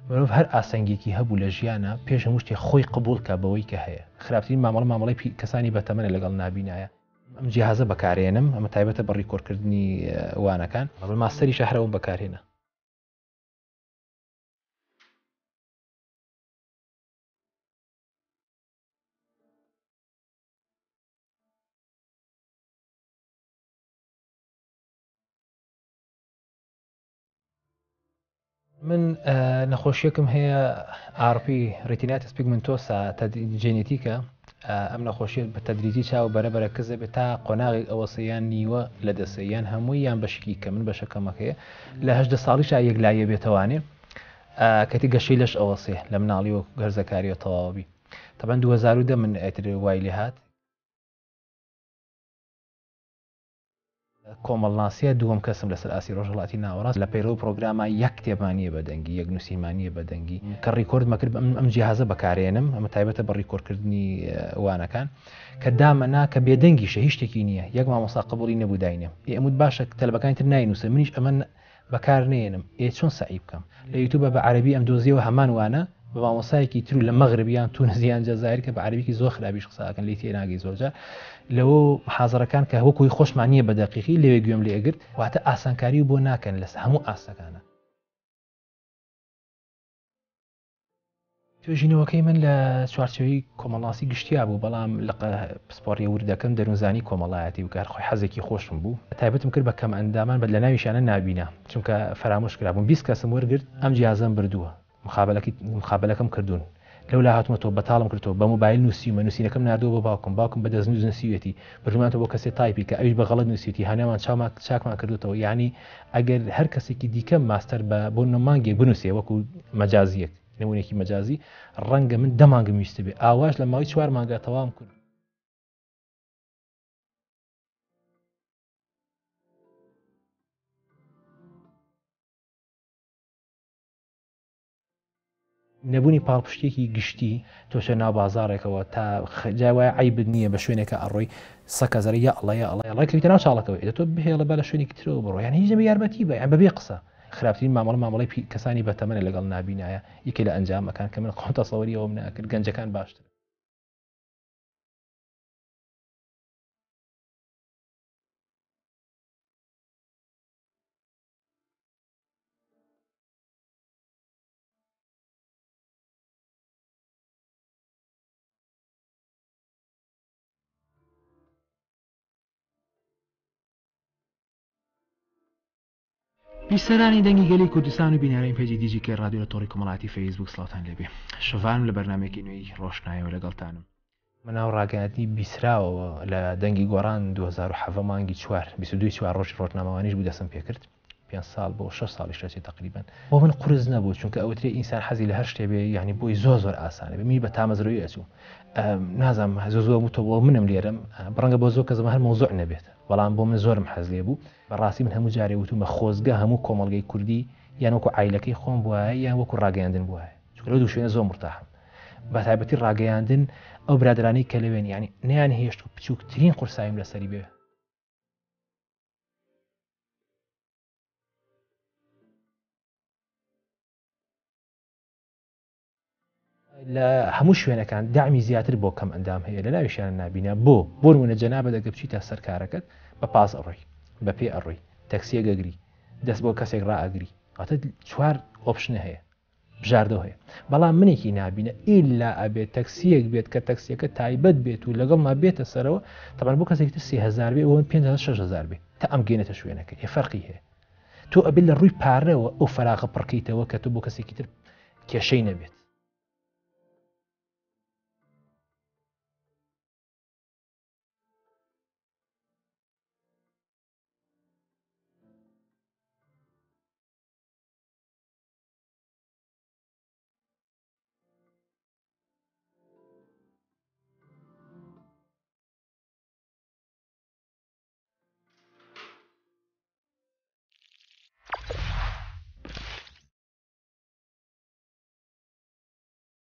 مرۆڤ هەر ئاسەنگێکی هەبوو لە ژیانا پێش هەموو شتێ خۆی قبوڵ کا بەوەی کە هەیە. خراپترین مامەڵە مامەڵەی کەسانی بەتەمەنە لەگەڵ نابینایە. ئەم جیهازە بەکارێنم ئەمە تایبەتە بە ڕیکۆردکردنی وانەکان. ماستەریشە هەر ئەوم بەکارهێنا. من نەخۆشیەکم هەیە RP retinitis pigmentosa جێنێتیکە ئەم نەخۆشیە بە تەدریجی چاو بەرە بەرە کزە بێت تا قۆناغێک ئەوەسە یان نیوە لە دەسە یان هەمووی یان بەشێکی کە من بەشە کەمەکەیە لە هەدە ساڵیشا یەکلاییە بێتەوانێ کەتی گەشەی لەش ئەوەسێ لە مناڵی وەک گەرزەکاریەوە تەواوبی تەبەن 2010 من ئەتر وای لێ هات کۆمەڵناسیە دووەم کەسم لەسەر ئاستی ڕۆژهەڵاتی ناوەڕاست لە پەیڕەو پڕۆگراما یەک کتێبمان نییە بە دەنگی یەک نووسینمان نییە بە دەنگی کە ڕیکۆردمە کرد ئەم جیهازە بەکارێنم ئەمە تایبەتە بە ڕیکۆردکردنی وانەکان کە دامەنا کە بێدەنگیشە هیچ شتێکی نییە یەک مامۆستا قبوڵی نەبوو داینێم ئێ ئەموت باشە تەلەبەکانی تر ناینووسن منیش ئەمە بەکار نەیەنم ئێ چۆن سەعی بکەم لە یوتوبە بە عەرەبی ئەم دۆزیەوە هەمان وانە بە مامۆستایەکی تر و لە مەغرب یان تونس یان جەزایر کە بە عەرەبیکی زۆر خراپیش قسە ئەکەن لێی تێناگەی زۆرجار لەوە محازەرەکان کە وەکو هی خۆشمان نییە بە دەقیقی لەوێ گوێم لێ ئەگرت واتە ئاسانکاری بۆ ناکەن لەسە هەموو ئاستەکانە. توێژینەوەکەی من لە چوارچێوەی کۆمەڵناسی گشتیا بوو، بەڵام لقە پسپۆڕیە وردەکەم دەروونزانی کۆمەڵایەتی بوو کە هەر خۆی حەزێکی خۆشم بوو. تایبەتم کرد بە کەمئەندامان بە لەناویشیانە نابینا، چونکە فەرامۆش کرابوون. 20 کەسم وەرگرت، ئەم جیازەم بردووە، مخابەلەکەم کردوون، لەولا هاتوومەتەوە بەتاڵم کردەوە، بە مۆبایل نووسیومە، نووسینەکەم ناردووە بۆ باوکم، باوکم بە دەستنووس نووسیویەتی، بردوومانەتەوە بۆ کەسێ تایپی کە ئەویش بە غەڵەت نووسیویەتی، هانامان چاومان چاکمان کردووەتەوە، یانی ئەگەر هەر کەسێکی دیکە ماستەر بە بۆ نمونە مانگێک بنووسێ وەکو مەجازییەک، نمونەیەکی مەجازی، ڕەنگە من دە مانگم ویستبێ، ئاواش لە ماوەی چوار مانگا تەواوم کرد. نەبوونی پاڵپشتیەکی گشتی تۆ چە ناو بازاڕێکەوە تا جای وایە عەیبت نییە بە شوێنێکە ئەڕۆی سەکەزەرە یا ئەڵە یا ئەڵە ئەڵە کەویتە ناو چاڵەکەوە ئێدە تۆ بهێڵە با لە شوێنێکی ترەوە بڕۆ یان هیچ نەبێ یارمەتی بە یان بەبێ قسە خراپترین مامەڵە مامەڵەی کەسانی بەتەمەنە لەگەڵ نابینایە یەکێ لە ئەنجامەکان کە من خۆم تەسەوری ئەوەم ناکرد گەنجەکان باشتر بیسەرانی دەنگی گەلی کوردستان و بینەرانی پەیجی دیجی کەی ڕادیۆ لە تۆڕی کۆمەڵاتی فەیسبوک سڵاوتان لێبێ شڤانم لە بەرنمەیەکی نوێی ڕۆشنایەوە لەگەڵتانم مناو ڕاگەیاندنی بیسراوەوە لە دەنگی گۆڕان 2017 مانگی چوار 22 چوار ڕۆژی ڕۆژنامەوانیش بوو دەسم پێکرد پێنج ساڵ بۆ شەش ساڵیش دەچێت تەقریبەن بۆ من قورس نەبوو چونکە ئەوترێ ئینسان حەزی لە هەر شتێ بێ یعنی بۆی زۆر زۆر ئاسانە بێ منی بە تامەزرۆیی ئەچوو نازانم زۆ زۆر بوو تۆ بۆ منم لێرەم بڕەنگە بۆ زۆر کەسم هەر مەوزوع نەبێت بەڵام بۆ من زۆرم حەز لێ بوو بەڕاستی من هەموو جارێ وتومە خۆزگە هەموو کۆمەڵگەی کوردی یان وەکو عایلەکەی خۆم بوایە یان وەکو ڕاگەیاندن بوایە چونکە لەو دوو شوێنە زۆر مرتاحم بە تایبەتی ڕاگەیاندن ئەو برادرانەی کە لەوێن یعنی نیان هێشت و بچووکترین قورساییم لەسەری بێ لە هەموو شوێنەکان دامی زیاتر بۆ کەم ئەندام هەیە لە ناویشیان نابینە بۆ بۆ نمونە جەنابە دەگە بچیتە سەر کارەکەت بە پاس ئەڕۆی بە پێ ئەڕۆی تەکسیە گەگری دەست بۆ کەسێک ڕائگری واتە چوار option ە هەیە بژاردەو هەیە بەڵام منێکی نابینە ئیلا ئەبێت تەکسیەک بێت کە تەکسیەکە تایبەت بێت و لەگەڵما بێتە سەرەوە تەبعەن بۆ کەسێکی تر 3000 بێ بۆ من 5000 6000 بێ تا ئەم گەینێتە شوێنەکە ئێ فەرقی هەیە تۆ ئەبێت لە ڕووی پارەوە ئەو فەراغە پڕکەیتەوە کە تۆ بۆ کەسێکی تر کێشەی نەبێت.